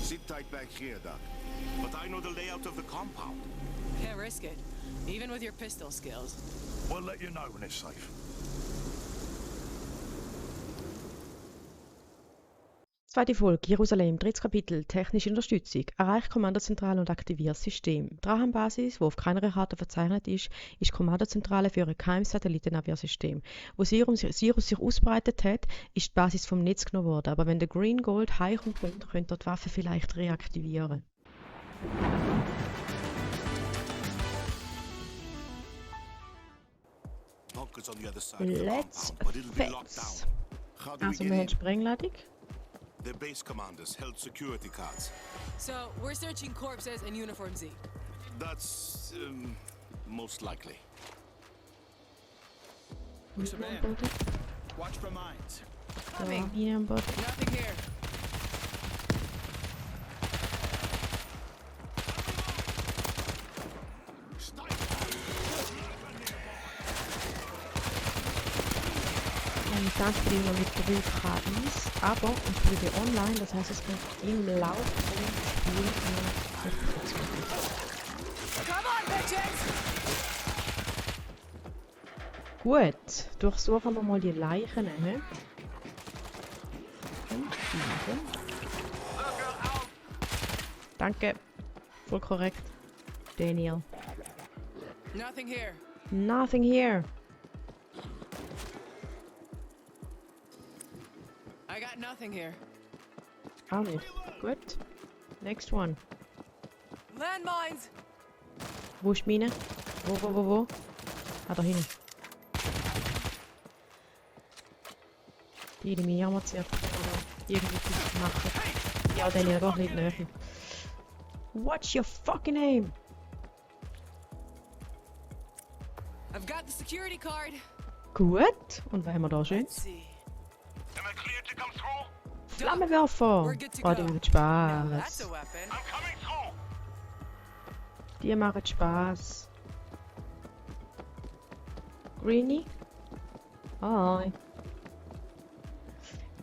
Sit tight back here, Doc. But I know the layout of the compound. Can't risk it, even with your pistol skills. We'll let you know when it's safe. Zweite Folge, Jerusalem, drittes Kapitel, technische Unterstützung. Erreicht Kommandozentrale und aktiviert das System. Die Rahmenbasis, die auf keiner Karte verzeichnet ist, ist die Kommandozentrale für ein geheimes Satellitennaviersystem. Wo das Virus sich ausbreitet hat, ist die Basis vom Netz genommen worden. Aber wenn der Green Gold heimkommt, könnt ihr die Waffe vielleicht reaktivieren. Let's fix. Also wir haben Sprengladung. The base commanders held security cards. So, we're searching corpses and Uniform Z. That's most likely. Looks a man. Watch for mines. Coming. Nothing here. Momentan spiele ich noch mit 3 KIs, aber ich spiele online, das heißt, es kommt im Laufe des Spiels noch. Gut, durchsuchen wir mal die Leichen. Danke, voll korrekt. Daniel. Nothing here. Nothing here. I got nothing here. Auch nicht. Gut. Next one. Landmines! Wo ist die Mine? Wo? Ah, da hinten. Die Mine haben wir zuerst. Oder irgendwie machen. Ja, dann ja doch nicht näher. What's your fucking name? I've got the security card. Gut. Und was haben wir da schön? Let's see. Am I cleared to come through? Flammenwerfer! We're good to Oh, die go. machen Now that's Spaß. a weapon. I'm coming through. Die machen Spaß. Greenie? Hi.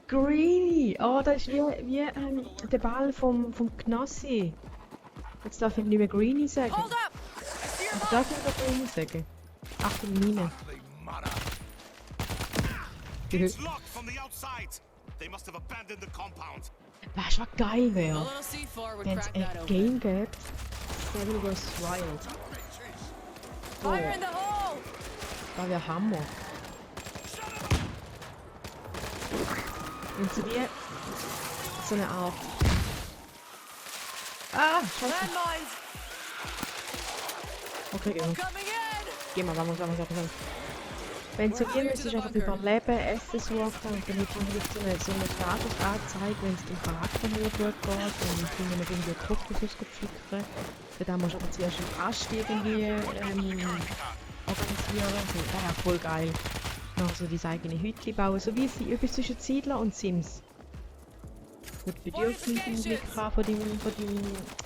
Greenie! Oh, das ist wie der Ball vom Knossi. Jetzt darf ich nicht mehr Greenie sagen. Hold up! I see your Ich darf nicht mehr Greenie sagen. Ach, die Mine. It's locked from the outside. They must have abandoned the compound. Weißt du, was geil A wäre? little C4 would Wenn es crack that ein open. Game gibt, Seven vs. Wild. Fire in the hole! Das wäre Hammer. Und so wie so eine Art. Ah, scheiße. Landmines! Okay, gehen wir. Coming in! Gehen wir, vamos. Wenn es so wie ist, ist einfach überleben, Essen suchen und dann hat man halt so eine Status angezeigt, wenn es dem Charakter nicht gut geht und dann können wir irgendwie Truppen pflücken. Dann musst du aber zuerst einen Ast irgendwie organisieren. Das wäre voll geil. Noch so dein eigene Hütchen bauen, so wie es etwas zwischen Siedler und Sims. Wo die Bedürfnisse im Blick haben von deinem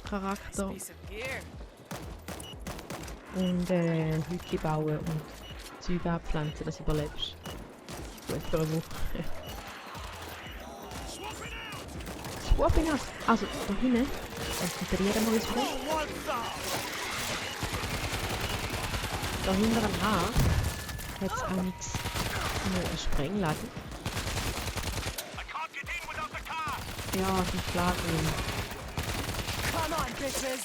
Charakter Piece of gear. und Hütchen bauen und Züge abpflanzen, dass du überlebst. Gut für eine Woche. Swapping out! Also, da hinten. Konzentrieren wir uns mal. Da hinter am Haar hat es auch nichts. Eine Sprengladung. Ja, das ist klar drin. Come on, bitches!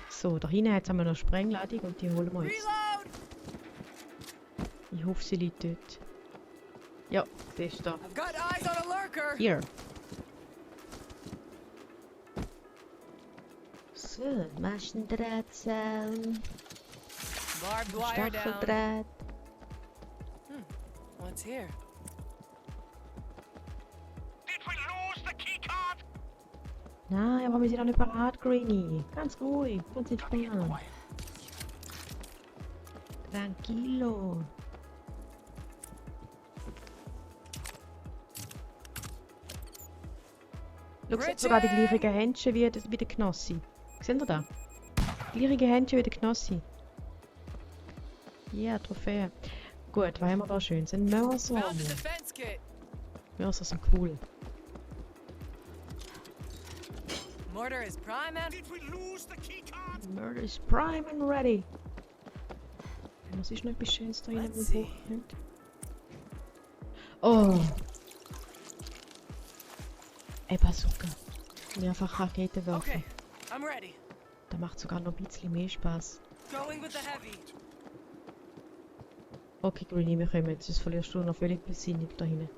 So, da hinten hat es einmal noch eine Sprengladung und die holen wir jetzt. Reload! Ich hoffe, sie liegt dort. Ja, die ist da. I've got eyes on a lurker! Hier. So, Maschendrahtzaun. Barbed wire down. Stacheldraht. What's here? Did we lose the key card? Nein, aber wir sind noch nicht parat, Greenie. Ganz ruhig, ganz entspannt. Tranquilo. Schau, sie hat sogar die gleichen Händchen wie der Knossi. Seht ihr das? Die gleichen Händchen wie der Knossi. Ja, Trophäe. Gut, was haben wir da schön? Sind Mörser. Found the defense kit. Mörser sind cool. Mortar is prime and Did we lose the key card? Murder is prime and ready. Was ist noch etwas Schönes da rein, Let's wo wir brauchen? Oh! Ey, Bazooka. Mehrfach Raketen werfen. okay. I'm ready. Da macht sogar noch ein bisschen mehr Spaß. Going with the heavy. Okay, Greenie, wir kommen jetzt. Sonst verlierst du noch völlig Besinnung da hinten.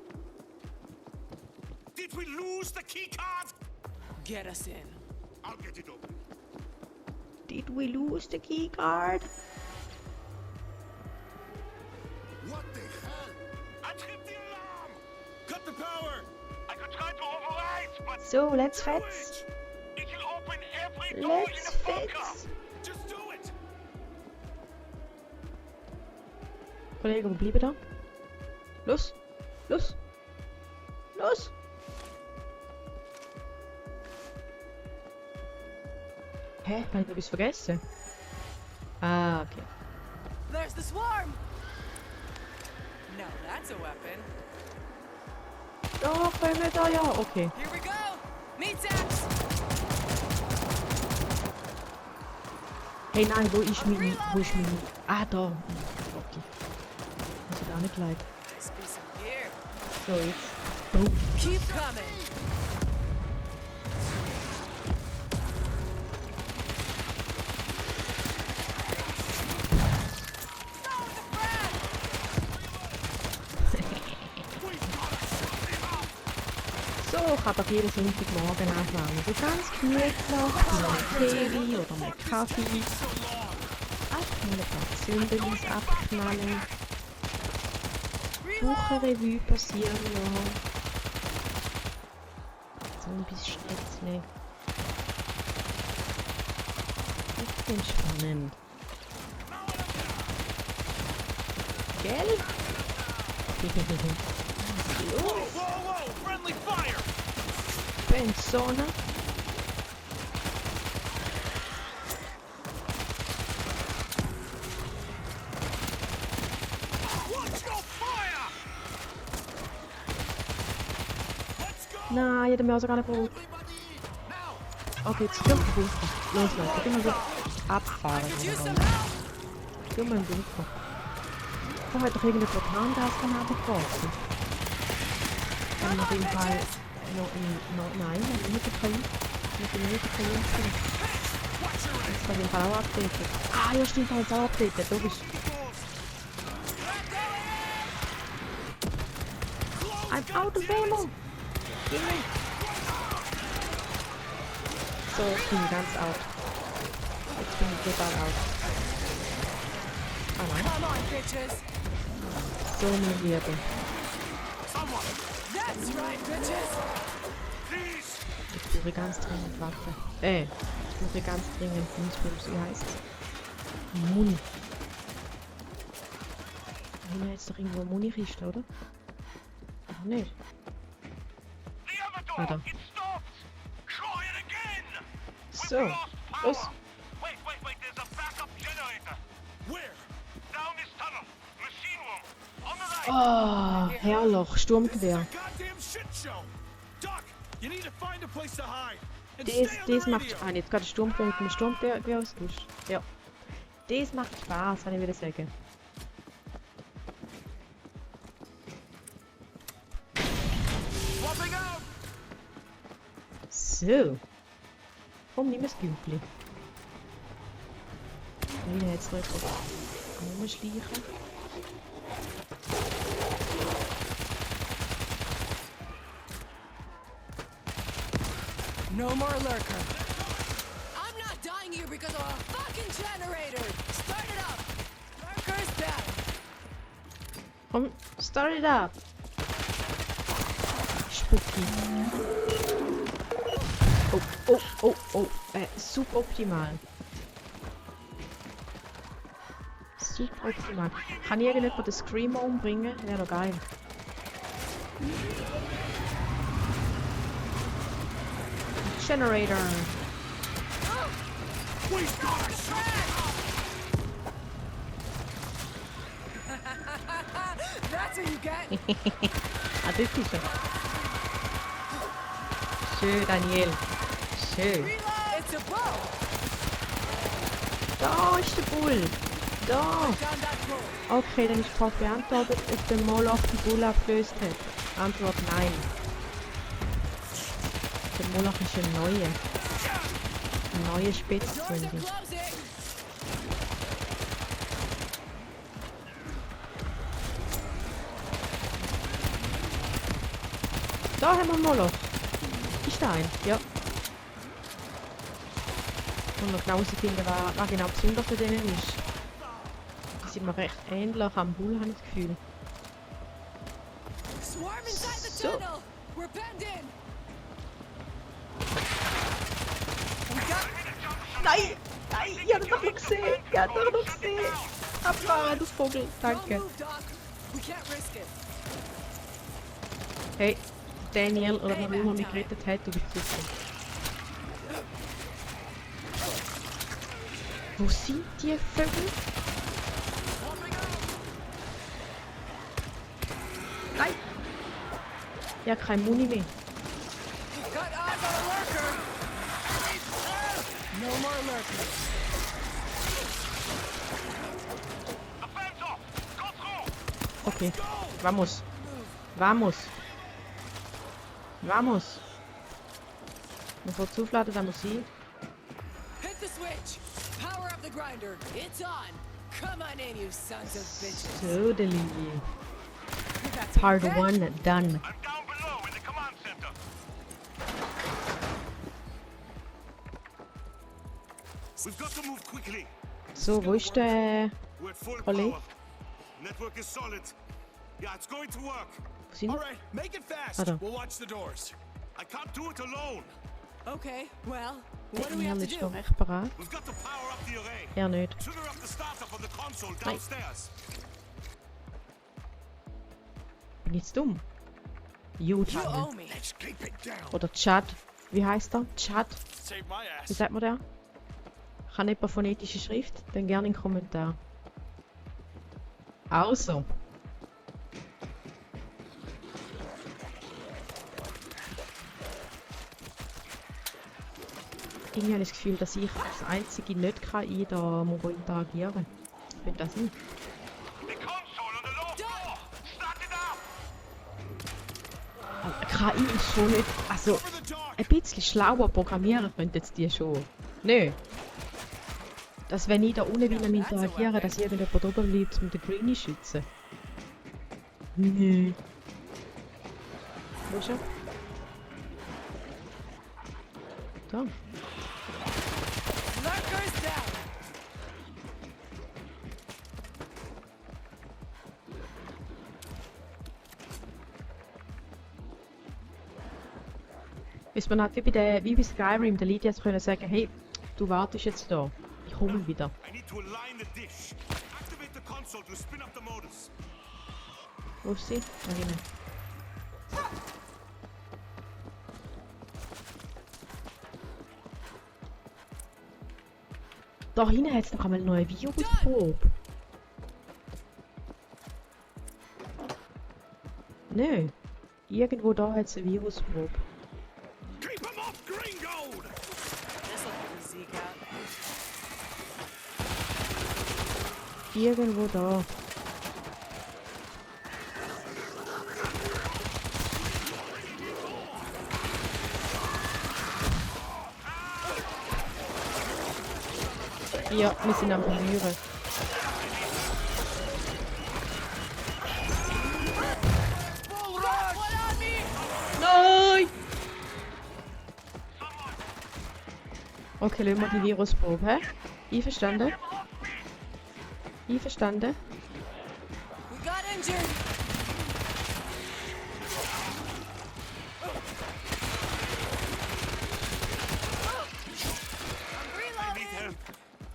Did we lose the key card? Get us in. I'll get it open. Did we lose the key card? What the hell? I tripped the alarm! Cut the power! I could try to override, but So, let's do fetz. it! It will open every door in Let's the bunker! fetz. Just do it! Kollege, wo bleiben da? Los! Los! Los! Hä? Habe ich noch etwas vergessen? Ah, okay. There's the swarm. Now that's a weapon. Da kommen wir da, ja. Okay. Here we go. Meat axe. Hey, nein, wo ist meine... Wo ist meine... Ah, da. Okay. Das hat auch nicht leid. Nice piece of gear. So, jetzt. Boom. Keep coming. So kann doch jeden Sonntagmorgen anfangen. Du kannst gemütlich mit einem Tee oder mit Kaffee einfach mal ein paar Zündelis abknallen. Wochenrevue passieren lassen. Zombies-Schnitzle. Ich bin spannend. Gell? Whoa, whoa! Friendly fire! Benzone. Watch your fire! Let's go! Nein, ich hätte mir sogar nicht gebraucht. Okay, jetzt kommt der Bunker. Los, Leute, gehen wir so abfahren. Could use some help. Gehen wir in den Bunker. Da hat doch irgendeine Propangasgranate geworfen. Dann auf jeden Fall nein, nicht der Krieg. Mit dem Krieg. Jetzt kann ich auch abtreten. Ah, ja stimmt, da ist auch abtreten. Du bist... I'm out of ammo! So, ich bin ganz out. Jetzt bin ich total out. Ah nein. Come on, bitches. So, mein Liebe. That's right, bitches. Please! Ich brauche ganz dringend Waffe. Ich brauche ganz dringend Dingsbums, wie heißt es? Muni. Da hinten jetzt doch irgendwo eine Muni-Kiste, oder? Ach nicht. The other door! Warte. It stopped! Try it again! With So, the lost power! los. Wait, there's a backup generator! Where? Down this tunnel! Machine room! On the right! Ah, Herrloch, Sturmgewehr. Goddamn shit show! Doc, you need to find a place to hide. And stay on Das the macht radio. Spaß. Jetzt gerade Sturmgewehr mit dem Sturmgewehr austauscht. Ja. Das macht Spaß, kann ich wieder sagen. Swapping out! So. Komm, nimm das Gümpli. Wieder jetzt drüber. Rumschleichen. No more lurker. I'm not dying here because of a fucking generator. Start it up. Lurker's down. Komm, start it up. Spooky. Oh. Suboptimal. Suboptimal. Kann irgendjemand den Screamer umbringen? Wäre doch geil. Generator. We've got a shot! That's what you get. Ah, das ist er. Schön, Daniel. Okay. It's a bow. Da ist der Bull. Da. Down that pole. Okay, dann ist die Frage beantwortet, ob der Moloch die Bull abgelöst hat. Antwort nein. Der Moloch ist ein neuer. Ein neuer Doors Spitzzünder. are closing. Da haben wir einen Moloch. Ist da ein? Ja. Und noch genau herausfinden, was genau besonders für denen ist. Die sind mir recht ähnlich am Bull, habe ich das Gefühl. Swarm inside the So. tunnel. We're penned in. We got Nein! Nein! Ich habe doch noch gesehen! Ich habe doch noch gesehen! Abfahren, du Vogel! Danke! Don't move, Doc. We can't risk it. Hey, Daniel, oder warum er mich gerettet hat, du bist super. Wo sind die Vögel? Nein! Ich habe kein Muni mehr. Got eyes on a lurker. No more lurkers. Okay, vamos. Vamos. Vamos. Bevor aufladen, dann muss ich. Hit the switch. Power up the grinder. It's on. Come on in, you sons of bitches. Totally. That's Part it. 1 done. I'm down below in the command center. We've got to move quickly. So, wo ist der... We're at full Ollie? power. Network is solid. Yeah, it's going to work. Wo sind All right, make it fast. Hold on. We'll watch the doors. I can't do it alone. Okay, well, what do we have Daniel to ist do? noch recht parat. We've got to power up the array. Er nicht. Trigger up the startup on the console Nein. downstairs. Bin ich jetzt dumm? Gut, You owe me. Let's keep it down. oder Chad. Wie heißt er? Chad? Save my Wie ass. sagt man der? Kann jemand phonetische Schrift? Dann gerne in den Kommentar. Also. Irgendwie habe ich das Gefühl, dass ich als einzige nicht KI da muss interagieren kann. Könnte das sein? The console on the low floor. Start it up. KI ist schon nicht... Also, Over the dock. ein bisschen schlauer programmieren könnten jetzt die schon. Nö. Dass wenn ich da unten will am interagieren, dass irgendjemand oben bleibt, um den Greenie zu schützen. Nö. Wo ist er? Da. Lurkers down. Bis man halt wie bei Skyrim der Lied jetzt können sagen, hey, du wartest jetzt da. Ich komme wieder. I need to align the dish. Activate the console to spin up the motors. Wo ist sie? Da hinten. Da hinten hat es noch einmal eine neue Virusprobe. Nö. Irgendwo da hat es eine Virusprobe. Keep them off green gold. This'll get the Zeke out. Irgendwo da. Ja, wir sind am Verlieren. Bull rush! One on me! Nein! Okay, lassen wir die Virusprobe, hä? Einverstanden? Einverstanden? We got injured. I'm I need reloading. help.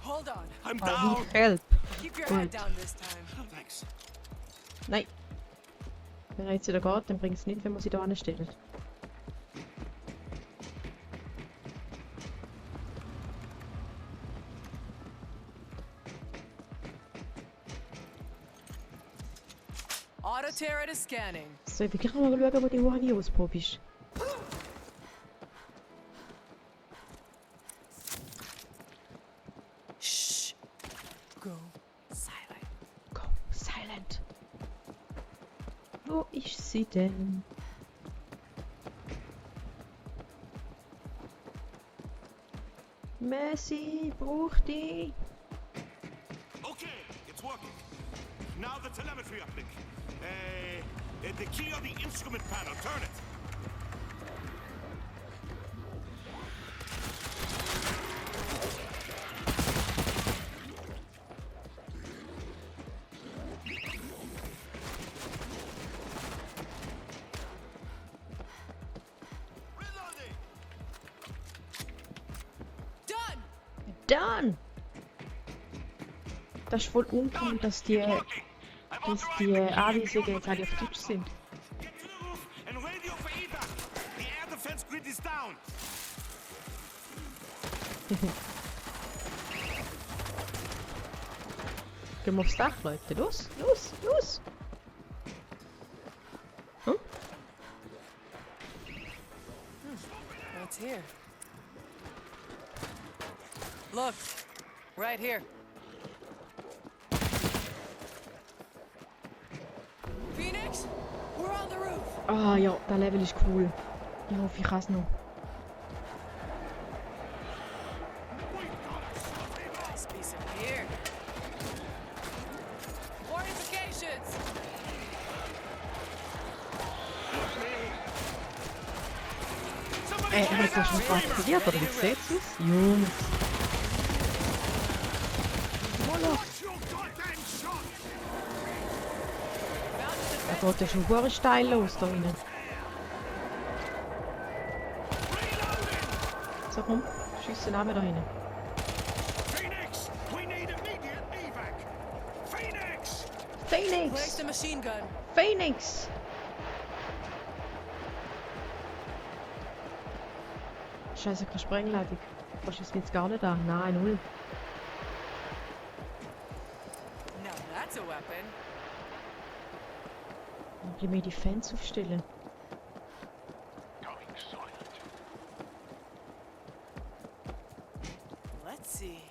Hold on. I'm I down. need help. Keep your Gut. head down this time. Thanks. Nein. Wenn er jetzt wieder geht, dann bringt es nicht, wenn man sie da anstellen. Auto turret is scanning. So, ich will gleich mal schauen, wo die hohe Virusprobe ist. sie denn? Messi, braucht die. Okay, it's working. Now the telemetry uplink. The key on the instrument panel. Turn it. Done! Das ist voll uncool, dass die Anweisungen jetzt alle auf Deutsch sind. Get to the roof and radio for evac. The air defense grid is down. Gehen wir aufs Dach, Leute. Los, los, los! Hm? What's here? Look, right here. Phoenix, we're on the roof. Ah ja, das Level ist cool. Ich hoffe, ich kann es noch. Nice piece of gear. Fortifications. Hat das schon aktiviert, oder wie sieht es aus? Jungs. Da geht ja schon sehr steil los da rein. So komm, schiessen auch da rein. Phoenix, we need immediate evac. Phoenix! Place Phoenix! the machine gun. Phoenix! Scheiße, keine Sprengladung. Das ist mir jetzt gar nicht an. Nein, null. Now that's a weapon. Ein bisschen mehr Defense aufstellen. Let's see.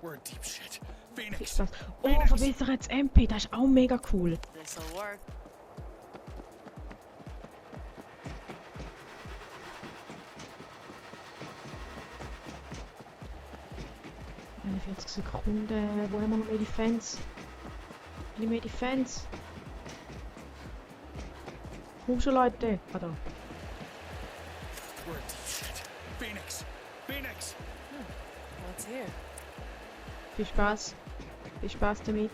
We're in deep shit. Viel Phoenix! Spaß. Oh, verbessertes MP, das ist auch mega cool. This'll work. Eine 40 Sekunden. Wo haben wir noch mehr Defense? Ein bisschen mehr Defense. Komm schon, Leute. Ah, da. We're in deep shit. Phoenix! Phoenix! What's here? Viel Spaß. Viel Spaß damit.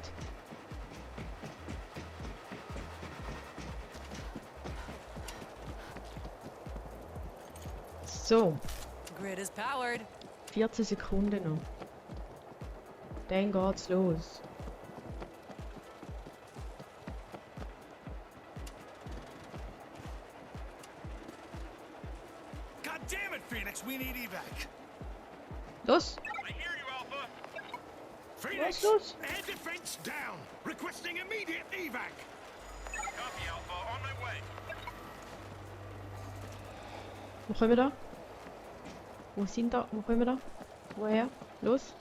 So, Grid is powered. 14 Sekunden noch. Dann geht's los. God damn it, Phoenix! We need evac. Los! I hear you, Alpha. Phoenix! los. Air defense down. Requesting immediate evac. Copy, Alpha. On my way. Wo kommen wir da? Wo sind da? Wo kommen wir da? Woher? Los!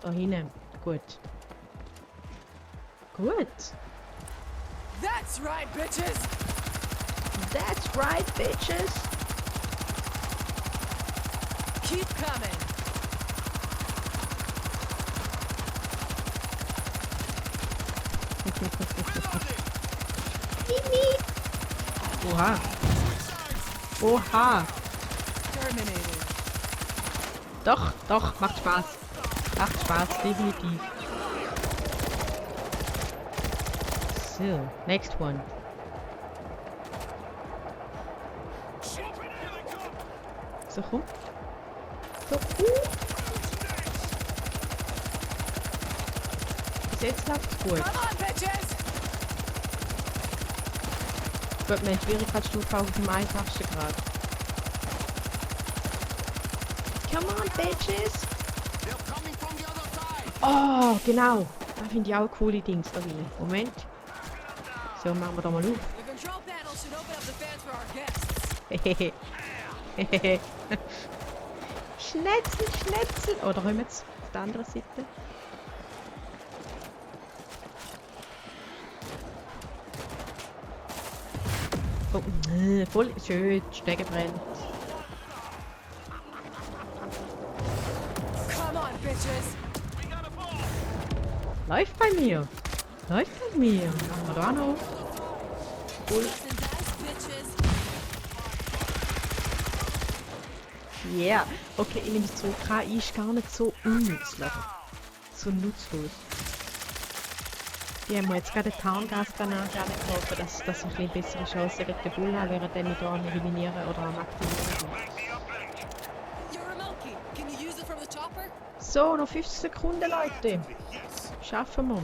Da hinten. Gut. Gut. That's right, bitches. That's right, bitches. Keep coming. Oha. Oha. Terminated. Doch, doch, macht Spaß. Macht Spaß, definitiv. So, next one. So, komm. So, Bis jetzt läuft's gut. Come on, bitches. Gut, meine Schwierigkeitsstufe auf dem einfachsten Grad. Come on, bitches! Oh, genau. Da finde ich auch coole Dings da drin. Moment. So, machen wir da mal auf. The control panel should open up the fans for our guests. Hehehe. Hehehe. Schnetzel, Schnetzel. Oder kommen wir jetzt auf der anderen Seite? Oh, voll schön, die Stege brennt. Come on, bitches. Läuft bei mir. Läuft bei mir. Machen wir da noch. Cool. Listen, dice, bitches. Yeah. Okay, ich nehme es zurück. KI ist gar nicht so unnütz, Leute. So nutzlos. Die haben mir jetzt gerade eine Tarngasgranate angekauft, dass ich ein bisschen bessere Chancen gegen den Bull habe, während ich da am Eliminieren oder am Aktivieren bin. You're a monkey. Can you use it from the chopper? So, noch 50 Sekunden, Leute. Schaffen wir.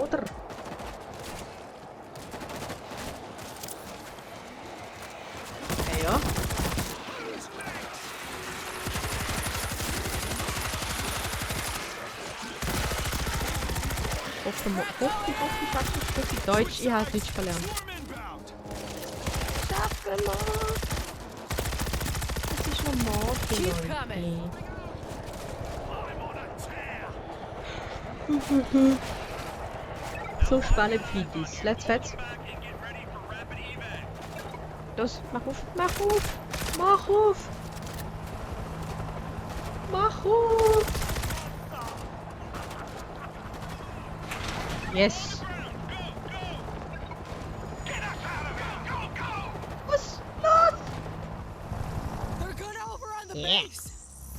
Oder? Okay, ja. Hoffentlich. Deutsch, ich habe Deutsch verlernt. Schaffen wir. Das ist noch morgen, Keep Leute. coming. So spannend finde ich's. Let's fetz. Los, mach auf, mach auf, mach auf. Mach auf. Yes. Was? Los? They're good over on the Yeah. base.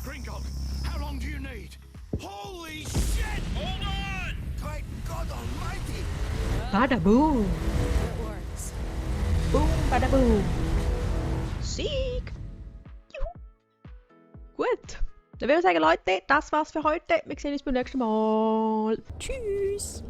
Gringo, how long do you need? Holy shit! Hold on! Great God Almighty! Bada boom. It works. Boom, bada boom. Sieg. Juhu. Gut. Dann würde ich sagen, Leute, das war's für heute. Wir sehen uns beim nächsten Mal. Tschüss.